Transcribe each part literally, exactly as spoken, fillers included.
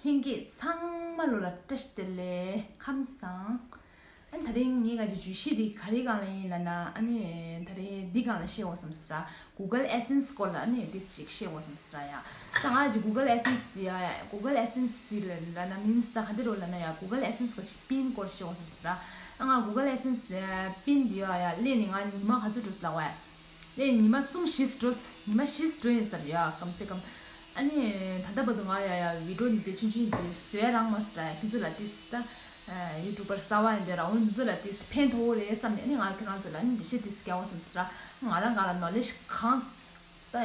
ལྷན་རྒྱས་ཚང་མ་ལོ་ལ་བཀྲ་ཤིས་བདེ་ལེགས། ཁམས་བཟང་། ཨ་ནི་དེ་རིང་ངས་ང་ཚོའི་བརྗོད་གཞི་འདི་ག་རེ་སྒང་ལ་ཡིན་ལབ་ན། ཨ་ནི་དེ་རིང་འདི་སྒང་ལ་བཤད་འོ་བསམ་སོང་ར། Google AdSense སྐོར་ལ་ཨ་ནི་ཏོག་ཙམ་ཅིག་བཤད་འོ་བསམ་སོང་ར་ཡ། ད་ང་ཚོའི་Google AdSense འདི་ཡ། Google AdSense འདི་ལ་ལབ་ན་མིན་ས་ག་འདི་རུ་ལབ་ན་ཡ། Google AdSense གི་ཅིག་པིན་སྐོར་བཤད་འོ་བསམ་སོང་ར། ཨ་ང་Google AdSense པིན་འདི་ཡ་ཡ་ལས་ནི་ང་ཉི་མ་ག་ཚོད་འགྲོ་སོང་ལབ་བས། ལས་ཉི་མ་གསུམ་བཞི་འགྲོ། ཉི་མ་བཞི་འགྲོ་ཡིན་ས་རེད་ཡ། གམ་སེ་གམ། ཨ་ནི་ད་ལྟ་བར་དུ་ང་ཡ་ཡ་བི་ཌི་ཡོ་འདི་ཆུང་ཆུང་འདི་བཟོས་རང་མ་སོང་ར་ཡ། ཁྱེད་ཚོ་ལ་ཏོག་ཙམ་ད་ཡུ་ཊུབ་པར་གསར་པ་ཡིན་དུས་ར། འོ་འདི་ཚོ་ལ་ཏོག་ཙམ་ཕན་ཐོགས་རེད་བསམ་ནས། ཨ་ནི་ང་ཁྱེད་རང་ཚོ་ལ་ཨ་ནི་འགྲེལ་བཤད་ཏོག་ཙམ་རྒྱག་འོ་བསམ་སོང་ར། ང་རང་ང་ལ་ནོ་ལེ་ཇི་གང་ད་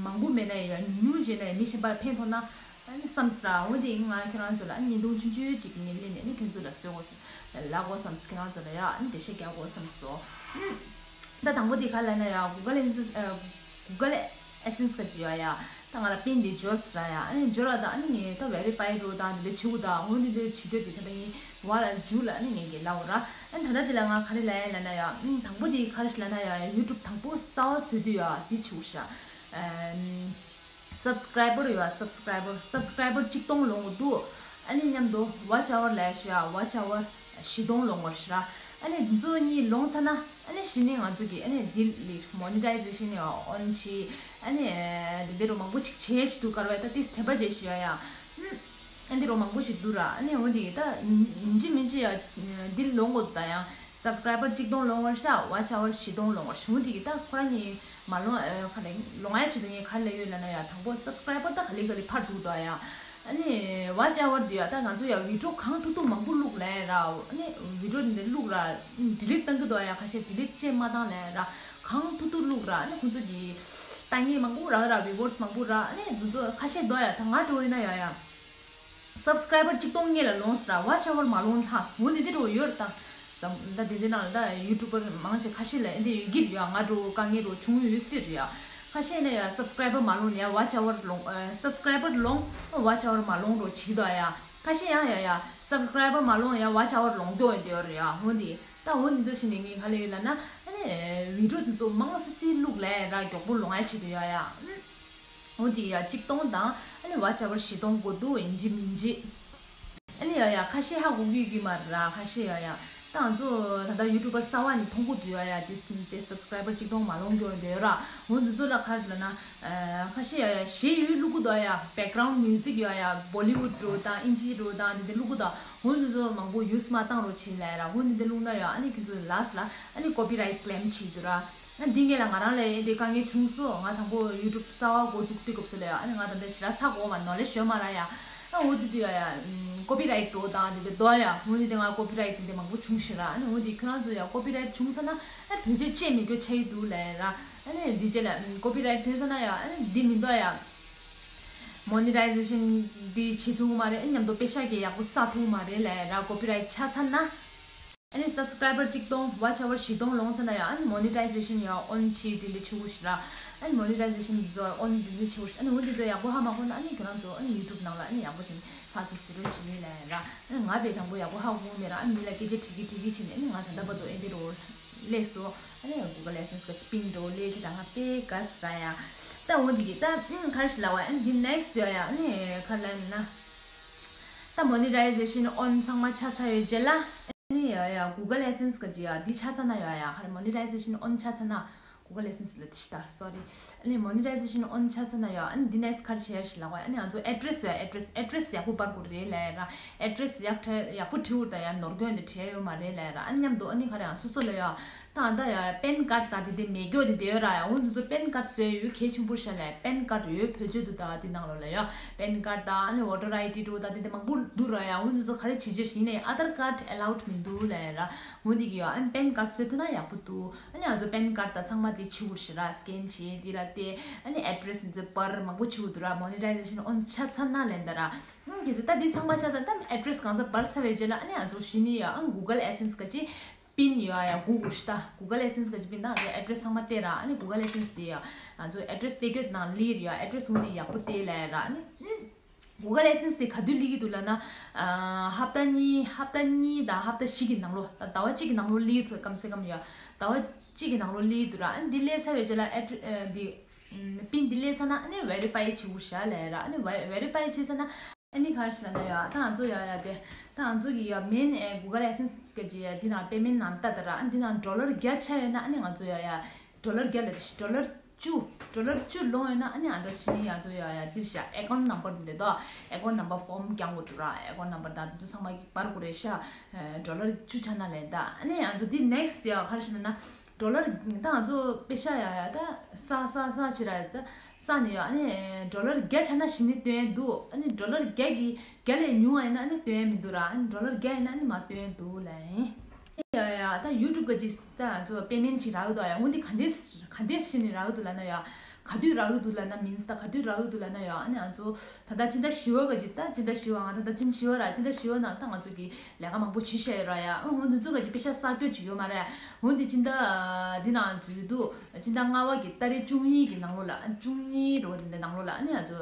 མང་པོ་མེད་ན་ཡང་ཉུང་ཉུང་བྱས་ན་ཡང་མི་གཞན་པར་ཕན་ཐོགས་ན་ཨ་ནི་བསམ་སོང་ར། འོ་དེ་ང་ཁྱེད་རང་ཚོ་ལ་ཨ་ནི་བརྙན་ཐུང་ཆུང་ཆུང་ཅིག་ངས་ལེན་ནས་ཨ་ནི་ཁྱེད་ཚོ་ལ་བཟོས་འོ་བསམ། ལབ་དགོས་བསམ་སོང་ཁྱེད་རང་ཚོ་ལ་ཡ། ཨ་ནི་འགྲེལ་བཤད་རྒྱག་དགོས་བསམ་སོང་། ཨུམ། ད་དང་པོ་དེ་ག་ལབ་ན་ཡ། Google AdSense Google AdSense ག་ཅི་ཡ་ཡ། ད་ང་ལ་པིན་དེ་འབྱོར་སོང་ར་ཡ། ཨ་ནི་འབྱོར་བ་དང་ཨ་ནི་ངས་ད་verify འགྲོ་དང་དེ་འདྲ་བྱེད་དགོས་དང་། འོ་འདི་འདྲ་བྱེད་རྒྱུ་དེ་ད་ལྟ་ངས་བ་ལ་འཇུག་ལ་ཨ་ནི་ངས་ཀྱི་ལབ་འོ་ར། ཨ་ནི་ད་ལྟ་དེ་ལ་ང་ག་རེ་ལབ་ཡ་ལབ་ན་ཡ། ཨུམ། དང་པོ་དེ་ག་རེ་ལབ་ན་ཡ། ཡུ་ཊུབ་དང་པོ་གསར་པ་བཟོ་དུས་ཡ་དེ་བྱེད་དགོས་ཤག་ཨམ། སབ་སི་ཀ་རའི་བར་ཡོད་ཨ། སབ་སི་ཀ་རའི་བར། སབ་སི་ཀ་རའི་བར་གཅིག་སྟོང་ལོངས་དགོས་འདུག་ཨ་ནི་མཉམ་དུ་ཝ་ཆི་ཨ་ཝར་ལབ་ཤག་ཝ་ཆི་ཨ་ཝར་བཞི་སྟོང་ལོངས་དགོས་ཤག་ཨ་ནི་འདི་ཚོ་གཉིས་ལོངས་ཚར་ན་ཨ་ནི་གཞི་ནས་ང་ཚོ་གི་ཨ་ནི་འདི་ལི་མོ་ནི་ཊའི་ཛེ་ཤན་ཨོན་བྱེད། ཨ་ནི་འདི་འདྲ་མང་པོ་ཅིག་བྱེད་ཀྱི་འདུག་ག་རེ་བས། ད་ཏིས་དྲན་པ་བརྗེད་ཤག་ཡ་ཡ། ཨ་འདི་འདྲ་མང་པོ་ཞིག་འདུག་ར། ཨ་ནི་འོ་འདི་ད་ཡིན་གཅིག་མིན་གཅིག་ཡ་འདི་ལོངས་དགོས་འདུག་ད་ཡང་། སབ་སི་ཀ་རའི་བར་གཅིག་སྟོང་ལོངས་དགོས་ཤག་ཝ་ཆི་ཨ་ཝར་བཞི་སྟོང་ལོངས་དགོས་ཤག་འོ་འདི་གི་ད་ཁོ་རང་གཉིས་མ་ལོངས་ཨ། ག་ལེ་ལོངས་ཡ་ཆེད་དུ་ངས་ག་ལེ་ཡོད་ལབ་ན་ཡ། དང་པོ་སབ་སི་ཀ་རའི་བར་ད་ག་ལེ་ག་ལེ་འཕར་འགྲོ་འདུག་ཡ། ཨ་ནི་ཝ་ཆི་ཨ་ཝར་འདི་ཡ་ད་ང་ཚོ་ཡ་བི་ཌི་ཡོ་གང་ཐུབ་ཐུབ་མང་པོ་བླུགས་ལབ་ར། ཨ་ནི་བི་ཌི་ཡོ་འདི་བླུགས་ར། ཌི་ལིཊ་བཏང་གི་འདུག་ཡ། ཁ་ཤས་ཌི་ལིཊ་བྱས་མ་བཏང་ལབ་ར། གང་ཐུབ་ཐུབ་བླུགས་ར། ཨ་ནི་ཁོང་ཚོ་གི་ལྟ་མཁན་མང་པོ་རག་ར། བི་ཝར་སི་མང་པོ་རག་ཨ་ནི་འདི་ཚོ་ཁ་ཤས་འདུག་ཡ། ད་ང་འདྲ་བོ་ཡིན་ན་ཡ་ཡ། སབ་སི་ཀ་རའི་བར་གཅིག་སྟོང་སྔོན་ལ་ལོངས་སོང་ར། ཝ་ཆི་ཨ་ཝར་མ་ལོངས་ལྷག་སོང་། འོ་འདི་འདྲ་བོ་ཡོད་རེད་ད། ད་འདི་འདི་ནང་ལ་ད་ཡུ་ཊུབ་པར་མང་ཆེ་ཁ་ཤས་ལ་འདི་ཡོད་ཀྱི་རེད་ཡ། ང་འདྲ་བོ་དཀའ་ངལ་འདྲ་བོ་བྱུང་ཡོད་སྲིད་རེད་ཡ། ཁ་ཤས་ནི་ཡ་སབ་སི་ཀ་རའི་བར་མ་ལོངས་ཡ་ཝ་ཆི་ཨ་ཝར་ལོངས། ཨ་སབ་སི་ཀ་རའི་བར་ལོངས་ཝ་ཆི་ཨ་ཝར་མ་ལོངས་འདྲ་བོ་བྱེད་ཀྱི་འདུག་ཡ། ཁ་ཤས་ཡང་ཡ་ཡ་སབ་སི་ཀ་རའི་བར་མ་ལོངས་ཡ་ཝ་ཆི་ཨ་ཝར་ལོངས་འདྲ་བོ་ཡོད་རེད་ཡ། འོ་འདི་ད་འོ་འདི་ཚོ་ཞིག་ནས་ངས་ག་ལེ་ཡོད་ལབ་ན། ཨ་ནི་བི་ཌི་ཡོ་འདི་ཚོ་མང་སི་སི་བླུགས་ལབ་ར། མགྱོགས་པོ་ལོངས་ཡ་ཆེད་དུ་ཡ་ཡ། འོ་དེ་ཡ་གཅིག་སྟོང་དང་ཨ་ནི་ཝ་ཆི་ཨ་ཝར་བཞི་སྟོང་དགོས་འདུག་ཡིན་གཅིག་མིན་གཅིག་ཨ་ནི་ཡ་ཡ་ཁ་ཤས་ཧ་གོ་གི་ཡོད་ཀྱི་མ་རེད་ར། ཁ་ཤས་ཡ་ཡ་ད་ང་ཚོ་ད་ལྟ་ཡུ་ཊུབ་པར་གསར་པ་ནི་མཐོང་གི་འདུག་ཡ་ཡ། དེ་དེ་སབ་སི་ཀ་རའི་བར་གཅིག་སྟོང་མ་ལོངས་ཀྱི་ཡོད་ར། འོ་འདི་ཚོ་ལ་ག་རེ་ལབ་ན། ཨ་ཁ་ཤས་ཡ་ཡ་གཞས་ཡོད་བླུག་གི་འདུག་ཡ། བེག་གྷ་རའུན་མིའུ་ཟིག་ཡ་ཡ། བོ་ལི་ཝུད་འདྲ་བོ་དང་ཨིན་ཇི་འདྲ་བོ་དང་དེ་འདྲ་བླུག་གི་འདུག་འོ་འདི་ཚོ་མང་པོ་ཡུ་སི་མ་བཏང་རོགས་བྱེད་ལབ་ར། འོ་འདི་འདྲ་བླུག་ན་ཡ་ཨ་ནི་ཁྱེད་ཚོ་ལ་ལས་ལ་ཨ་ནི་ཀོ་པི་རའིཊ་ཀི་ལེམ་བྱེད་ཀྱི་འདུག་ར། ཨ་འདི་ངས་ལ་ང་རང་ལ་ཨེ་འདྲའི་དཀའ་ངལ་བྱུང་སོང་། ང་དང་པོ་ཡུ་ཊུབ་གསར་པ་འགོ་འཛུགས་དུས་སྐབས་སུ་ལ་ཡ། ཨ་ནི་ང་ད་ལྟ་ཞེ་དྲག་ཧ་གོ་མ། ནོ་ལེ་ཇི་ཡོད་མ་རེད་ཡ། ཨ་འོ་དེ་དུས་ཡ་ཡ་ཀོ་པི་རའིཊ་འདྲ་བོ་དང་དེ་དེ་འདུག་ཡ། འོ་དེ་དེ་ང་ཀོ་པི་རའིཊ་དེ་འདྲ་མང་པོ་བྱུང་ཤག་ར། ཨ་ནི་འོ་དེ་ཁྱོད་རང་ཚོ་ཡ་ཀོ་པི་རའིཊ་བྱུང་ཚར་ན་ཨ་བེད་སྤྱོད་བྱེད་མི་དགོས་ཆགས་ཀྱི་འདུག་ལབ་ར། ཨ་ནི་འདི་རྗེས་ལ་ཀོ་པི་རའིཊ་ཐོན་ཚར་ན་ཡ་ཨ་ནི་འདི་མི་འདུག་ཡ། མོ་ནི་ཊའི་ཛེ་ཤན་འདི་བྱེད་ཐུབ་ཀྱི་མ་རེད། ཨ་ནི་མཉམ་དུ་པེ་ཤག་གི་ཡག་པོ་བསགས་ཐུབ་ཀྱི་མ་རེད་ལབ་ར། ཀོ་པི་རའིཊ་ཆགས་ཚར་ན། ཨ་ནི་སབ་སི་ཀ་རའི་བར་གཅིག་སྟོང་ཝ་ཆི་ཨ་ཝར་བཞི་སྟོང་ལོངས་ཚར་ན་ཡང་ཨ་ནི་མོ་ནི་ཊའི་ཛེ་ཤན་ཡང་ཨོན་བྱེད་དེ་འདྲ་བྱེད་དགོས་ཤག་ར། ཨ་ནི་མོ་ནི་ཊའི་ཛེ་ཤན་འདི་ཚོ་ཨོན་དེ་འདྲ་བྱེད་དགོས་ཤག་ཨ་ནི་འོ་འདི་ཚོ་ཡག་པོ་ཧ་མ་གོ་ན་ཨ་ནི་ཁྱོད་རང་ཚོ་ཨ་ནི་ཡུ་ཊུབ་ནང་ལ་ཨ་ནི་ཡག་པོ་བྱས་ནས་ཕར་ཚུར་གཟིགས་རོགས་བྱེད་ལབ་ར། ཨ་ནི་ང་དཔེ་དང་པོ་ཡག་པོ་ཧ་གོ་མེད་ར། ཨ་ནི་མི་ལ་སྐད་ཆ་དྲི་གི་དྲི་གི་བྱས་ནས་ཨ་ནི་ང་ད་ལྟ་བར་དུ་ཨེ་འདི་རུ་སླེབས་སོང་། ཨ་ནི་གུ་གལ་ཨེ་སེན་སི་གི་པིན་འདྲ་བོ་སླེབས་ཀྱི་ད་ང་དཔེ་དགའ་ས་ཡ། ད་འོ་འདི་གི་ད་ཨ་ནི་ག་རེ་ཞིག་ལབ་པ། ཨ་ནི་འདི་ནེག་སི་ཡོད་ཡ། ཨ་ནི་ག་རེ་ལབ་ན། ད་མོ་ནི་ཊའི་ཛེ་ཤན་ཨོན་ཚང་མ་ཆགས་ཚར་བའི་རྗེས་ལ། ཨ་ནི་ཡ་ཡ་གུ་གལ་ཨེ་སེན་སི་ག་ཅི་ཡ་འདི་ཆགས་ཚར་ན་ཡ་ཡ། ཧ་ལས་མོ་ནི་ཊའི་ཛེ་ཤན་ཨོན་ཆགས་ཚར་ན། གུ་གལ་ཨེ་སེན་སི་ལ་དེ་ཤི་ད་སོ་རི། ཨ་ནི་མོ་ནི་ཊའི་ཛེ་ཤན་ཨོན་ཆགས་ཚར་ན་ཡ། ཨ་ནི་འདི་ནེག་སི་ག་རེ་བྱེད་ཡ་ཞིག་ལབ་པ། ཨ་ནི་ང་ཚོ་ཨེ་ཌི་རེ་སི་ཡ། ཨེ་ཌི་རེ་སི་ཨེ་ཌི་རེ་སི་ཡག་པོ་སྤར་དགོས་རེད་ལབ་ར། ཨེ་ཌི་རེ་སི་ཡག་ཡག་པོ་བྲིས་འོ་ད་ཡ་ནོར་སྐྱོན་དེ་བྲིས་ཡ་ཡོད་མ་རེད་ལབ་ར། ཨ་ནི་མཉམ་དུ་ཨ་ནི་ག་རེ་ཡང་སོ་སོ་ལ་ཡ། ད་ད་ཡ་པན་ཀར་ད་དེ་དེ་མེད་རྒྱུ་དེ་དེ་ཡོད་ར་ཡ། འོ་འདི་ཚོ་པན་ཀར་བཟོས་ཡོད་གལ་ཆེན་པོ་ཤ་ལས། པན་ཀར་ཡོད་བེད་སྤྱོད་འདུག་ད་དེ་ནང་ལོགས་ལ་ཡ། པན་ཀར་ད་ཨ་ནི་ཝོ་ཊར་ཨའི་ཌི་འདྲ་བོ་ད་དེ་དེ་མང་པོ་འདུག་ར་ཡ། འོ་འདི་ཚོ་ག་རེ་བྱེད་རྒྱུ་ཞིག་ཡིན་ནའི་ཨ་དར་ཀར་ཌི་ཨ་ལའུ་ཌི་མི་འདུག་ལབ་ར། འོ་འདི་གི་ཡ་ཨ་ནི་པན་ཀར་བཟོས་ཐུབ་ན་ཡག་པོ་འདུག་ཨ་ནི་ང་ཚོ་པན་ཀར་ད་ཚང་མ་དེ་བྱེད་དགོས་ཤ་ར། སི་ཀེན་བྱེད་དེ་ལ་དེ་ཨ་ནི་ཨེ་ཌི་རེ་སི་འདི་ཚོ་སྤར་མང་པོ་བྱེད་དགོས་འདུག་ར། མོ་ནི་ཊའི་ཛེ་ཤན་ཨོན་ཆགས་ཚར་ན་ལབ་ད་ར། ཨང་ཁྱེད་ཚོ་ད་འདི་ཚང་མ་ཆ་ཚང་ད་ཨེ་ཌི་རེ་སི་གང་ས་སྤར་ཚར་བའི་རྗེས་ལ་ཨ་ནི་ང་ཚོ་གཞི་ནས་ཡ་ཨང་གུ་གལ་ཨེ་སེན་སི་ག་ཅི་པིན་ཡོད་ཡ། གུ་གུ་ཤི་ད་གུ་གལ་ཨེ་སེན་སི་ག་ཅི་པིན་ད་ང་ཚོ་ཨེ་ཌི་རེ་སི་ཚང་མ་སྟེར་ར། ཨ་ནི་གུ་གལ་ཨེ་སེན་སི་ཡ་ང་ཚོ་ཨེ་ཌི་རེ་སི་སྟེར་རྒྱུ་དེ་ནང་སླེབས་ཡ། ཨེ་ཌི་རེ་སི་འོ་འདི་ཡག་པོ་སྟེར་ལབ་ར། ཨ་ནི་གུ་གལ་ཨེ་སེན་སི་དེ་ག་དུས་སླེབས་ཀྱི་འདུག་ལབ་ན། ཨ་ཧབ་ཏ་གཉིས་ཧབ་ཏ་གཉིས་དང་ཧབ་ཏ་བཞི་གི་ནང་ལོགས། ད་ཟླ་བ་གཅིག་གི་ནང་ལོགས་སླེབས་ཀྱི་འདུག་གམ་སེ་གམ་ཡ། ཟླ་བ་གཅིག་གི་ནང་ལོགས་སླེབས་ཀྱི་འདུག་ར། ཨ་ནི་འདི་སླེབས་ཚར་བའི་རྗེས་ལ་ཨེ་ཌི་རེ་སི་འདི་པིན་འདི་སླེབས་ཚར་ན་ཨ་ནི་ཝེ་རི་ཕའི་བྱེད་དགོས་ཤ་ལབ་ར། ཨ་ནི་ཝེ་རི་ཕའི་བྱས་ཚར་ན། ཨ་ནི་ག་རེ་ཞིག་ལབ་ན་ཡ། ད་ང་ཚོ་ཡ་ཡ་དེ། ད་ང་ཚོ་གི་ཡ་མིན་ཨེ་Google AdSense་གི་ཅི་ཡ་འདི་ནང་པེ་མེན་ནང་ལྟ་ད་ར། ཨ་འདི་ནང་ཌོ་ལར་བརྒྱ་ཆགས་ཡོད་ན་ཨ་ནི་ང་ཚོ་ཡ་ཡ་ཌོ་ལར་བརྒྱ་ལ་ཌོ་ལར་བཅུ། ཌོ་ལར་བཅུ་ལོངས་ཡོད་ན་ཨ་ནི་ཨ་ད་ཕྱི་ནི་ང་ཚོ་ཡ་ཡ་འདི་ཤ་ཨེ་ཀའུན་ཊི་ནམ་བར་འདི་དོ། ཨེ་ཀའུན་ཊི་ནམ་བར་ཕོམ་རྒྱག་དགོས་འདུག་ར། ཨེ་ཀའུན་ཊི་ནམ་བར་ད་འདི་ཚོ་ཚང་མ་གི་པར་དགོས་རེད་ཤ། ཌོ་ལར་བཅུ་ཆགས་ན་ལན་ད། ཨ་ནི་ང་ཚོ་འདི་next་ཡ་ག་རེ་ཞིག་ལབ་ན། ཌོ་ལར་ད་ང་ཚོ་པེ་ཤ་ཡ་ཡ་ད་ས་ས་ས་ཕྱི་ར་ད་ས་ནས་ཡ། ཨ་ནི་ཌོ་ལར་བརྒྱ་ཆགས་ན་གཞི་ནས་བཏོན་འདུག་ཨ་ནི་ཌོ་ལར་བརྒྱ་གི་བརྒྱ་ལས་ཉུང་བ་ཡིན་ན་ཨ་ནི་བཏོན་མི་འདུག་ར། ཨ་ནི་ཌོ་ལར་བརྒྱ་ཡིན་ན་ཨ་ནི་མ་བཏོན་འདུག་ལ་ཡིན། ཡ་ཡ་ད་ཡུ་ཊུབ་གི་ཅིག་ད་ང་ཚོ་པེ་མེན་ཅིག་རག་གི་འདུག་ཡ། འོ་འདི་ག་འདྲས་ག་འདྲས་ཞིག་ནས་རག་གི་འདུག་ལབ་ན་ཡ། ག་དུས་རག་གི་འདུག་ལབ་ན་མིན་ད་ག་དུས་རག་གི་འདུག་ལབ་ན་ཡ། ཨ་ནི་ང་ཚོ་ད་ལྟ་སྤྱི་ཟླ་བཞི་པ་ག་ཅིག་ད་སྤྱི་ཟླ་བཞི་པ་ང་ད་ལྟ་སྤྱི་ཟླ་བཞི་པ་ར། སྤྱི་ཟླ་བཞི་པ་ནང་ད་ང་ཚོ་གི་ལས་ཀ་མང་པོ་བྱེད་བཞག་ཡོད་ར་ཡ། ཨ་འོ་འདི་ཚོ་ག་ཅིག་པེ་ཤ་ས་སྐྱོ་ཅིག་ཡོད་མ་རེད། འོ་འདི་སྤྱི་ཟླ་འདི་ནང་འཛུལ་འདུག་སྤྱི་ཟླ་ལྔ་པ་གི་ཏ་རིག་བཅུ་གཉིས་གི་ནང་ལོགས་ལ། བཅུ་གཉིས་རོ་འདི་ནང་ལོགས་ལ་ཨ་ནི་ང་ཚོ་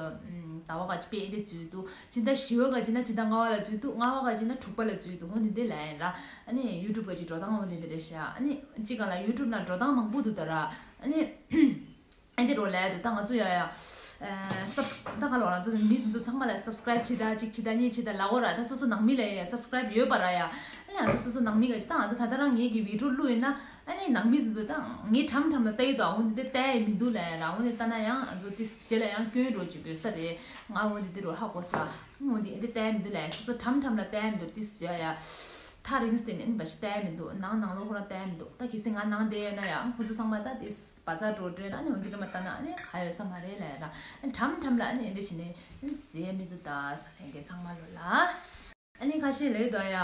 ཟླ་བ་ག་ཅིག་པེ་འདི་འཛུལ་འདུག་སྤྱི་ཟླ་བཞི་པ་ག་ཅིག་ན་སྤྱི་ཟླ་ལྔ་པ་ལ་འཛུལ་འདུག་ལྔ་པ་ག་ཅིག་ན་དྲུག་པ་ལ་འཛུལ་འདུག་འོ་འདི་འདི་ལ་ཡིན་ར། ཨ་ནི་ཡུ་ཊུབ་ག་ཅིག་འགྲོ་སྟངས་འོ་འདི་འདི་རེད་ཤག་ཨ་ནི་གཅིག་ག་ལ་ཡུ་ཊུབ་ནང་འགྲོ་སྟངས་མང་པོ་འདུག་ད་ར། ཨ་ནི། ཨ་འདི་རོ་ལས་དུ་ད་ང་ཚོ་ཡ་ཡ། སབ་ད་ག་ལོ་རང་ཚོ་མི་དེ་ཚོ་ཚང་མ་ལ་སབ་སི་ཀ་རེབ་བྱེད་ད་གཅིག་བྱེད་ད་གཉིས་བྱེད་ད་ལ་འོ་ར། ད་སོ་སོ་ནང་མི་ལ་ཡ་ཡ་སབ་སི་ཀ་རེབ་ཡོད་པ་ར་ཡ། ཨ་ནི་ང་ཚོ་སོ་སོ་ནང་མི་ག་ཅིག་ད་ང་ཚོ་ད་ལྟ་རང་ངེད་ཀྱི་བི་ཌིའོ་བླུགས་ཡོད་ན་ཨ་ནི་ནང་མི་དེ་ཚོ་ད་ངས་ཁྲམ་ཁྲམ་ལ་ལྟ་ཡི་དོ། འོ་འདི་དེ་ལྟ་ཡི་མི་འདུག་ལ་ཡ་ར། འོ་འདི་ལྟ་ན་ཡང་ང་ཚོ་དེ་རྗེས་ལ་ཡང་སྐྱོན་རོ་བྱེད་དགོས་ས་རེད། ང་འོ་འདི་དེ་རོ་ཧ་གོ་ས། འོ་འདི་ཨ་འདི་ལྟ་ཡི་མི་འདུག་ལ་ཡ། སོ་སོ་ཁྲམ་ཁྲམ་ལ་ལྟ་ཡི་མི་འདུག་དེ་ཟེར་ཡ། ཐག་རིང་སྟེ་ནས་འབའ་ཞིག་ལྟ་ཡ་མི་འདུག་ནང་ནང་ལོགས་ཁོ་རང་ལྟ་ཡ་མི་འདུག་ད་གལ་སྲིད་ང་ནང་བསྡད་ཡོད་ན་ཡང་ཁོ་ཚོ་ཚང་མ་ད་དེ་བ་ཚ་འགྲོ་འདྲེ་ན་ཨ་ནི་འོན་ཏེ་འདྲ་མ་ལྟ་ན་ཨ་ནི་ག་ཡོད་ས་མ་རེད་ལ་ཡ་ར། ཨ་ནི་ཁྲམ་ཁྲམ་ལ་ཨ་ནི་འདི་བྱས་ནས་ཟེར་མི་འདུག་ད་ས་ལྷན་རྒྱས་ཚང་མ་ལོ་ལ། ཨ་ནི་ཁ་ཤས་ལས་དོ་ཡ།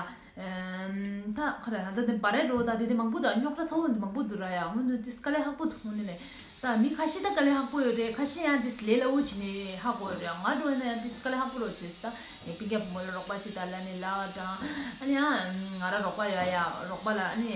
ད་ཁ་ར་ད་དེ་བ་རེད་འགྲོ་ད་དེ་དེ་མང་པོ་འདུག་རྙོག་དྲ་ཚ་བོ་འདི་མང་པོ་འདུག་ར་ཡ། འོན་ཏེ་དེ་དཀའ་ལས་ཁག་པོ་འདུག་ནི་ལས། ད་མི་ཁ་ཤས་ད་དཀའ་ལས་ཁག་པོ་ཡོད་རེད། ཁ་ཤས་ཡང་དེ་ལས་སླ་བོ་བྱས་ནས་ཧ་གོ་ཡོད་རེད། ང་འགྲོ་ན་ཡང་དེ་དཀའ་ལས་ཁག་པོ་རོ་བྱས་ད། ངའི་སྤུན་ཀྱག་བུ་མོ་ལ་རོགས་པ་བྱེད་དང་ལབ་ནས་ལབ་པ་དང་། ཨ་ནི་ཡང་ང་རང་རོགས་པ་ཡོད་ཡ། རོགས་པ་ལ་ཨ་ནི་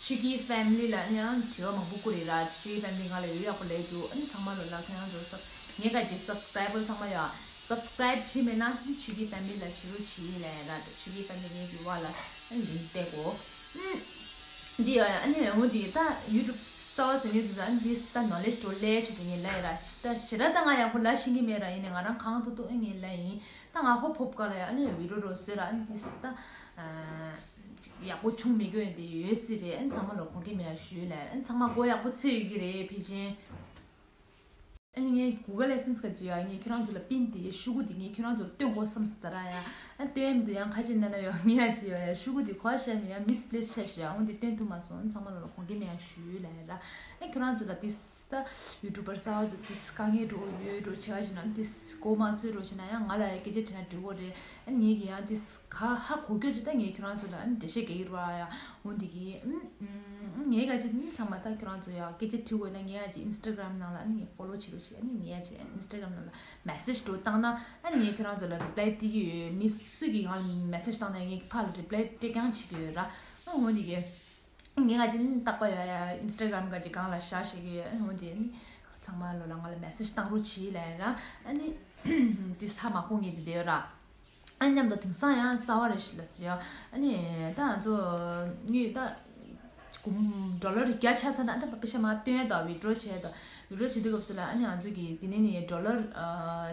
ཆོས་སྐྱིད་ཕེ་མི་ལི་ལ་ཨ་ནི་ཡང་དྲི་བ་མང་པོ་བསྐུར་རེད་ར། ཆོས་སྐྱིད་ཕེ་མི་ལི་ང་ལ་ཡོད་ཡག་པོ་ལས་འདུག་ཨ་ནི་ཚང་མ་ལོ་ལ་ཁྱེད་རང་ཚོ་སབ་ངའི་ག་གི་སབ་སི་ཀ་རའི་བར་ཚང་མ་ཡོད། སབ་སི་ཀ་རའིབ་བྱས་མེད་ན་ཨ་ནི་ཆོས་སྐྱིད་ཕེ་མི་ལི་ལ་བྱེད་རོགས་བྱེད་ལབ་ཡ་ར། ཆོས་སྐྱིད་ཕེ་མི་ལི་ངའི་གི་བ་ལ་ཨ་ནི་ལིང་ཀི་སྟེར་གོ་ཨ་འདི་ཡོད་ཡ། ཨ་ནི་འོ་འདི་ད་ཡུ་ཊུབ་གསར་པ་བཟོ་མཁན་ཚོ་ཨ་ནི་འདི་ད་ནོ་ལེ་ཇི་འགྲོ་ལས་ཆུ་དེ་ངས་ལབ་ཡ་ར། ད་ཞེ་དྲག་ད་ང་ཡག་པོ་ལབ་ཤེས་ཀྱི་མེད་ར། ཡིན་ནའི་ང་རང་གང་ཐུབ་ཐུབ་ཨ་ངས་ལབ་ཡིན། ད་ང་ཧོབ་ཧོབ་ག་ལ་ཡ་ཨ་ནི་བི་ཌིའོ་འགྲོ་ཟེར་ར། ཨ་ནི་ད་ཅིག་ཡག་པོ་བྱུང་མི་དགོས་ཡོད་དེ་ཡོད་སྲིད་རེད། ཨ་ནི་ཚང་མ་ལོ་དགོངས་འགལ་མེད་ཡ་ཞུས་ལ། ཨ་ནི་ཚང་མ་མགོ་ཡག་པོ་ཚོས་ཡོད་ཀྱི་རེད་ཕལ་ཆེར། ཨ་ནི་ངས་གུ་གལ་ཨེ་སེན་སི་ག་ཅི་ཡོད་ངས་ཁྱོད་རང་ཚོ་ལ་པིན་དེ་ཤུ་གུ་དེ་ངས་ཁྱོད་རང་ཚོ་ལ་སྟོན་དགོས་བསམ་སོང་ད་ར་ཡ། ཨ་ནི་སྟོན་ཡ་མི་འདུག་ཡང་ཁ་ཅིག་ན་ན་ཡོད་ངས་ཡ་ཅི་ཡོད་ཡ་ཤུ་གུ་དེ་གོ་ཤ་མི་ཡ་མིས་པི་ལེ་སི་ཆ་ཞིག་ཡ། འོ་དེ་སྟོན་ཐུབ་མ་སོང་། ཨ་ནི་ཚང་མ་ལོ་ལ་དགོངས་འགལ་མེད་ཡ་ཞུས་ལ་ཡ་ར། ཨ་ཁྱོད་རང་ཚོ་ལ་དེ་ད་ཡུ་ཊུབ་པར་གསར་པ་ཚོ་དེ་དཀའ་ངལ་འགྲོ་ཡོད་འགྲོ་བྱེད་པ་ཞིག་ན་དེ་མགོ་མ་ཚོས་འགྲོ་ཞིག་ན་ཡང་ང་ལ་སྐད་ཆ་དྲིས་ན་འགྲིག་གོ་རེད། ཨ་ནི་ངས་ཀྱི་ཡང་དེ་ག་ཧ་གོ་སྐྱོ་ཅིག་ད་ངས་ཁྱོད་རང་ཚོ་ལ་ཨ་ནི་འགྲེལ་བཤད་རྒྱག་གི་རེད་བ་ཡ། འོ་འདི་གི་ཨུམ་ངས་ག་ཅིག་ཨུམ་ཚང་མ་ད་ཁྱོད་རང་ཚོ་ཡ་སྐད་ཆ་དྲི་དགོས་ན་ངས་ཡ་ཅིག་ཨིན་སི་ཊ་གྷི་རམ་ནང་ལ་ཨ་ནི་ངས་ཕོ་ལོ་བྱེད་རོགས་བྱེད། ཨ་ནི་ངས་ཡ་ཅིག་ཨིན་སི་ཊ་གྷི་རམ་ནང་ལ་མེ་སེ་ཇི་འགྲོ་བཏང་ན་ཨ་ནི་ངས་ཁྱོད་རང་ཚོ་ལ་རི་པི་ལའི་སྟེར་གི་ཡོད། མི་སུ་གིས་ང་ལ་མེ་སེ་ཇི་བཏང་ན་ངས་ཕར་ལ་རི་པི་ལའི་སྟེར་རྐྱང་བྱེད་ཀྱི་ཡོད་ར། ཨ་འོ་འདི་གི་ངས་ག་ཅིག་ཨ་ནི་རྟག་པ་ཡ་ཡ་ཨིན་སི་ཊ་གྷི་རམ་ག་ཅིག་སྒང་ལ་བཞག་བཞག་གི་ཡོད། ཨ་ནི་འོ་འདི་ཨ་ནི་ཚང་མ་ལོ་ལ་ང་ལ་མེ་སེ་ཇི་བཏང་རོགས་བྱེད་ལབ་ར། ཨ་ནི་དེ་ཧ་མ་གོ་ངས་དེ་བསྡད་ཡོད་ར། ཨ་མཉམ་དུ་དེང་སང་ཡང་གསར་པ་རེ་ཞིག་ལ་ཟེར་ཡ། ཨ་ནི་ད་ང་ཚོ་དངུལ་ད་གུམ་ཌོ་ལར་བརྒྱ་ཆགས་ཚར་ན་ད་པེ་ཤ་མར་བཏོན་ཡ་དང་ཝི་ཌི་རོ་བྱས་དང་ཝི་ཌི་རོ་བྱེད་དུས་སྐབས་སུ་ལ་ཨ་ནི་ང་ཚོ་གི་དེ་ནས་ནི་ཌོ་ལར་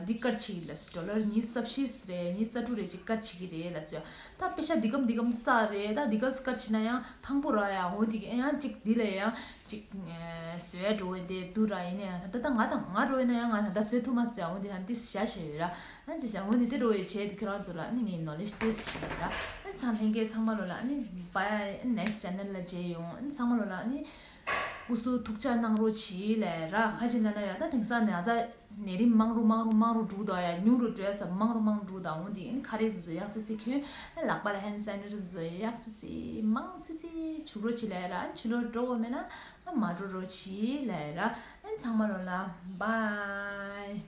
འདི་ཀར་བྱེད་ཀྱི་ལ་ཟེར། ཌོ་ལར་ཉི་ཤུ་རྩ་བཞི་རེད་ཉི་ཤུ་རྩ་དྲུག་རེད་ཅིག་ཀར་བྱེད་ཀྱི་རེད་ལ་ཟེར་ཡ། ད་པེ་ཤ་འདི་གམ་འདི་གམ་བསགས་རེད། ད་འདི་གམ་ཀར་བྱེད་ན་ཡང་ཕངས་པོ་ར་ཡ། འོ་དེ་གི་ཡང་ཅིག་འདི་ལ་ཡང་ཅིག་བཟོས་འགྲོ་འདི་འདུག་ར། ཡིན་ན་ཡང་ད་ལྟ་ད་ང་དང་ང་འགྲོ་ཡིན་ན་ཡང་ང་ད་ལྟ་བཟོས་ཐུབ་མ་ཟེར། འོ་འདི་ཡང་འདི་བཞག་བཞག་ཡོད་ར། ཨ་འདི་བཞག་འོ་འདི་དེ་འགྲོ་ཡི་བྱས་དུ་ཁྱོད་རང་ཚོ་ལ་ཨ་ནི་ངའི་ནོ་ལེ་ཇི་ཏེ་སི་ཞིག་ཡོད་ར། ཨ་ཚང་ལྷན་རྒྱས་ཚང་མ་ལོ་ལ་ཨ་ནི་བ་ཡ་ནེག་སི་ཊི་ཆེ་ནལ་ལ་མཇལ་ཡོང་། ཨ་ཚང་མ་ལོ་ལ་ཨ་ནི་སྐུ་གཟུགས་ཐུགས་ཅག་གནང་རོགས་གྱིས་ལས་ར། ཁ་ཅིག་ན་ན་ཡ་ད་དེང་སང་ནད་ཚ་ནད་རིམས་མང་རུ་མང་རུ་མང་རུ་འགྲོ་དོ་ཡ། ཉུང་རུ་འགྲོ་ཡ་ཚ་མང་རུ་མང་རུ་འགྲོ་དང་། འོ་འདི་ཨ་ནི་ཁ་རས་ཚོ་ཚོ་ཡག་སི་སི་གྱོན། ཨ་ལག་པ་ལ་ཧེན་ཌི་སེ་ནི་ཊའི་ཛར་ཚོ་ཡག་སི་སི་མང་སི་སི་བྱུག་རོགས་གྱིས་ལས་ར། ཨ་ཕྱི་ལོགས་འགྲོ་དགོས་མེད་ན་ཨ་མ་འགྲོ་རོགས་གྱིས་ལས་ར། ཨ་ཚང་མ་ལོ་ལ་བྷའི།